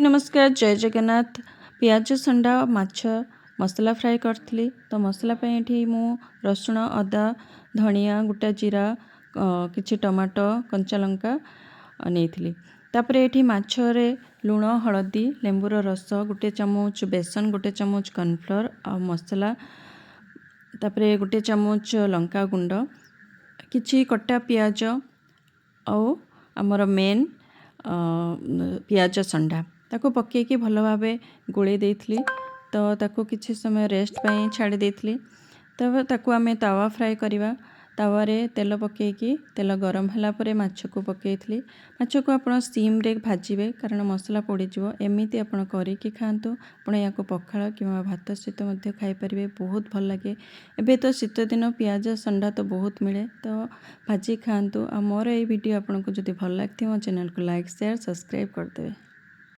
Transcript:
ନମସ୍କାର, ଜୟ ଜଗନ୍ନାଥ। ପିଆଜ ସଣ୍ଡା ମାଛ ମସଲା ଫ୍ରାଏ କରିଥିଲି। ତ ମସଲା ପାଇଁ ଏଠି ମୁଁ ରସୁଣ, ଅଦା, ଧନିଆ, ଗୋଟା ଜିରା, କିଛି ଟମାଟୋ, କଞ୍ଚା ଲଙ୍କା ନେଇଥିଲି। ତାପରେ ଏଠି ମାଛରେ ଲୁଣ, ହଳଦୀ, ଲେମ୍ବୁର ରସ, ଗୋଟେ ଚାମଚ ବେସନ, ଗୋଟେ ଚାମଚ କର୍ଣ୍ଣଫ୍ଲୋର୍ ଆଉ ମସଲା, ତାପରେ ଗୋଟେ ଚାମଚ ଲଙ୍କା ଗୁଣ୍ଡ, କିଛି କଟା ପିଆଜ ଆଉ ଆମର ମେନ୍ ପିଆଜ ସଣ୍ଡା, ତାକୁ ପକାଇକି ଭଲ ଭାବେ ଗୋଳେଇ ଦେଇଥିଲି। ତ ତାକୁ କିଛି ସମୟ ରେଷ୍ଟ ପାଇଁ ଛାଡ଼ି ଦେଇଥିଲି। ତାପରେ ତାକୁ ଆମେ ତାୱା ଫ୍ରାଏ କରିବା। ତାୱାରେ ତେଲ ପକାଇକି, ତେଲ ଗରମ ହେଲା ପରେ ମାଛକୁ ପକାଇଥିଲି। ମାଛକୁ ଆପଣ ସିମ୍ରେ ଭାଜିବେ, କାରଣ ମସଲା ପୋଡ଼ିଯିବ। ଏମିତି ଆପଣ କରିକି ଖାଆନ୍ତୁ। ଆପଣ ଏହାକୁ ପଖାଳ କିମ୍ବା ଭାତ ସହିତ ମଧ୍ୟ ଖାଇପାରିବେ, ବହୁତ ଭଲ ଲାଗେ। ଏବେ ତ ଶୀତ ଦିନ, ପିଆଜ ସଣ୍ଡା ତ ବହୁତ ମିଳେ, ତ ଭାଜି ଖାଆନ୍ତୁ। ଆଉ ମୋର ଏଇ ଭିଡ଼ିଓ ଆପଣଙ୍କୁ ଯଦି ଭଲ ଲାଗିଥିବ, ମୋ ଚ୍ୟାନେଲକୁ ଲାଇକ୍, ସେୟାର, ସବସ୍କ୍ରାଇବ୍ କରିଦେବେ।